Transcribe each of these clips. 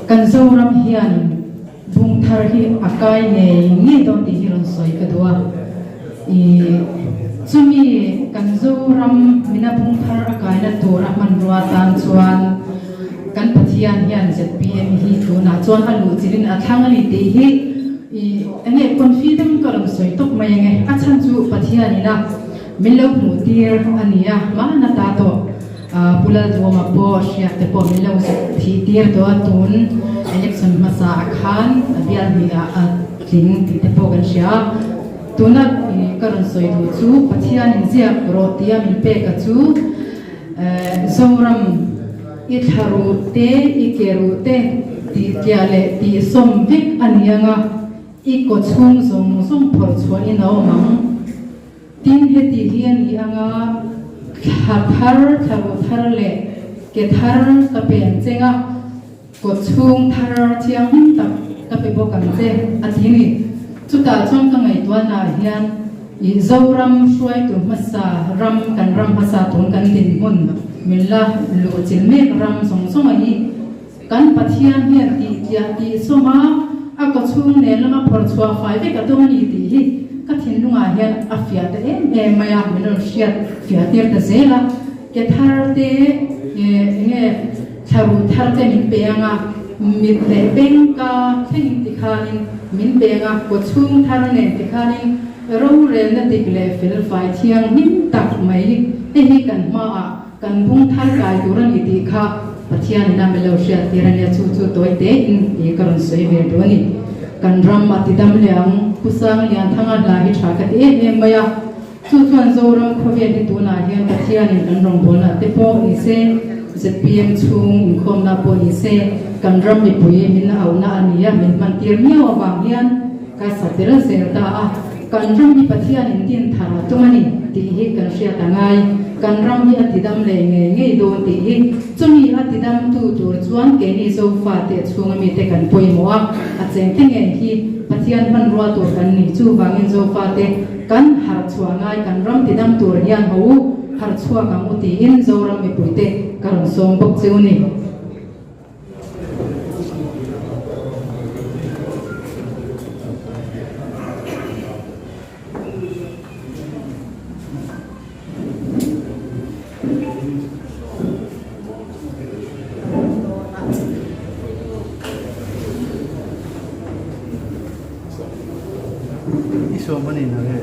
Kan Zoram hianin bung thar hi a kai ngei ngei dawn tih hi rawn sawi ka duh a. Ih, chumi kan Zoram mina bung thar a kaina tur a hmanrua tan chuan kan Pathian hian zpm hi tunah chuan a luh chilhin a thlang a ni tih hi ih, enge confident ka rawn sawi tawp mai ange. A chhan chu Pathianin a min lo hmuh tir a ni a, hmana ta tawh. Pu Lalduama pawh hriat te pawh min lo thih tir tawh a, tun election hmasa ah khan a bial hnih ah a tling tih te pawh kan hria a. Tuna ka rawn sawi duh chu Pathian in ziak rawh tia min pek a chu Zoram i thla ruh te i ke ruh te tih tliah leh tih sawm vek a ni ang a, i kaw chhung zawng zawng phawrh chhuahin a awm ang. Tin, heti hi a ni ang a, thla thar, thla ruh thar leh ke thar ka pe ang che nga, kawt chhung thar thianghlim tak ka pe bawk ang che, a ti ni. Chutah chuan ka ngaihtuahnaah hian i Zoram hruaitu hmasa ram, kan ram hmasa tun kan dinhmun min la luhchilh mek ram zawng zawnga hi Kan Pathian hian tih tliah tih sawm a, a kawchhung nen lama phawrh chhuah fai vek a tum a ni tih hi ka thinlungah hian a fiah ta em em mai a, min rawn hriat fiah tir ta zel a. Ke thar te eng nge thla ruh thar te min pe ang a, mit leh beng ka thlengin tikhanin min pe ang a, kawchhung thar nen tikhanin rorelna dik leh fel fai thianghlim tak mai hei hi kan hmaah Kan bung thar kai tur a ni tih kha Pathian in a melo hriat tir a nia, chu chu tawi te in tih ka rawn sawi ve duh a ni. Kan ram a ti dam leh ang, Pu Sang Lianthanga hla hi tha ka ti em em mai a, chu chuan Zoram khawvel hi tunah hian Pathian in kan rawngbawlna te pawh ni se, zpm chhung inkhawmna pawh ni se, kan ram mipui min auhna a ni a, min hman tir miau avang hian ka sa tel zel ta a. Kan ram hi Pathian in din thar a tum a ni tih hi kan hriat a ngai. Kan ram hi a tidam leh ngei ngei dawn tih hi chumi a tidam tu tur chuan keini Zofa te chhunga mite kan pawimawh a, a chengte ngei hi Pathian hmanrua tur kan ni. Chuvangin Zofa te kan harh chhuah ngai, kan ram tidam tur hian ho u harh chhuak ang u tiin Zoram mipuite ka rawn sawm bawk cheu ni. Iso mani na nge?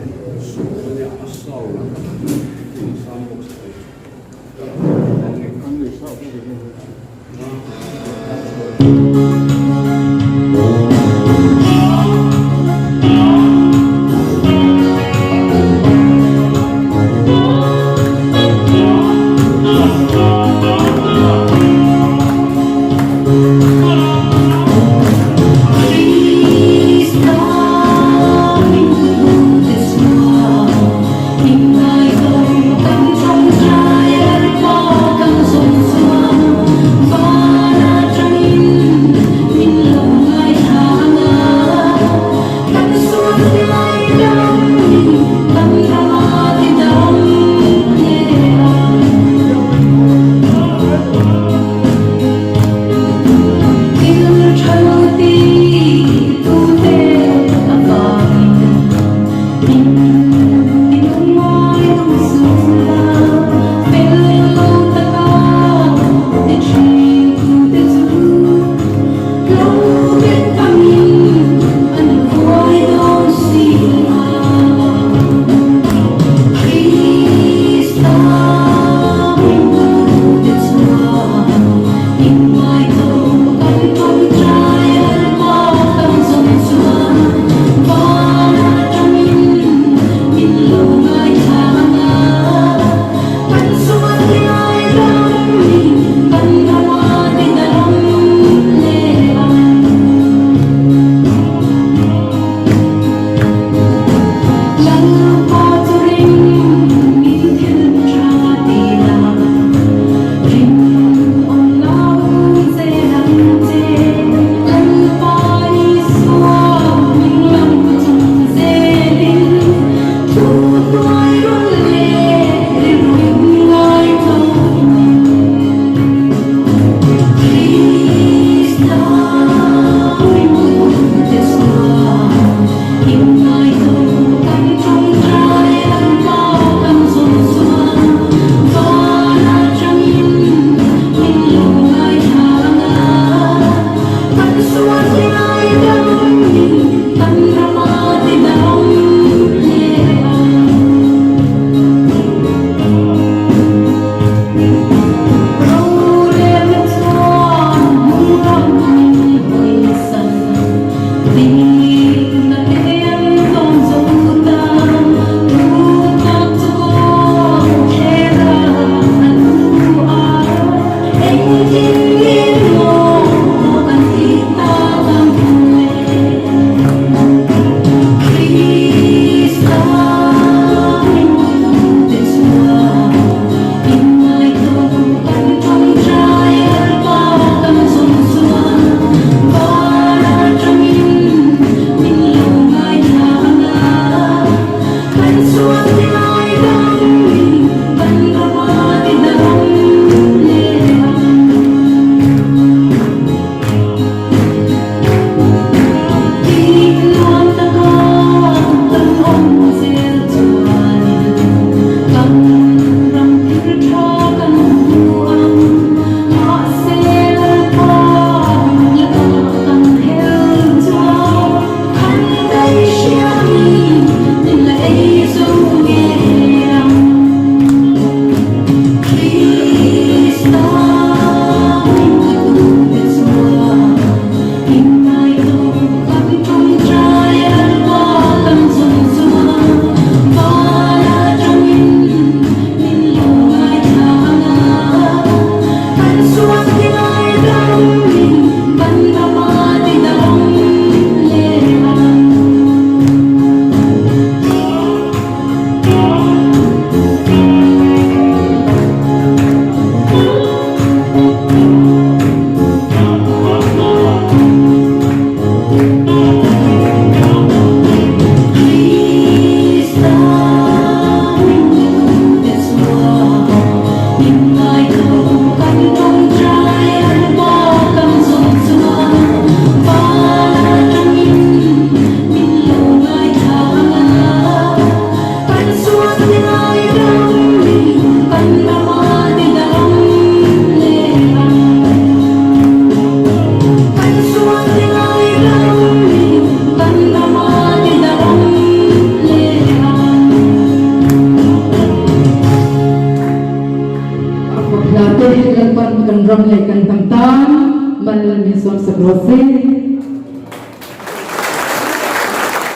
mal min sawm sak rawh se.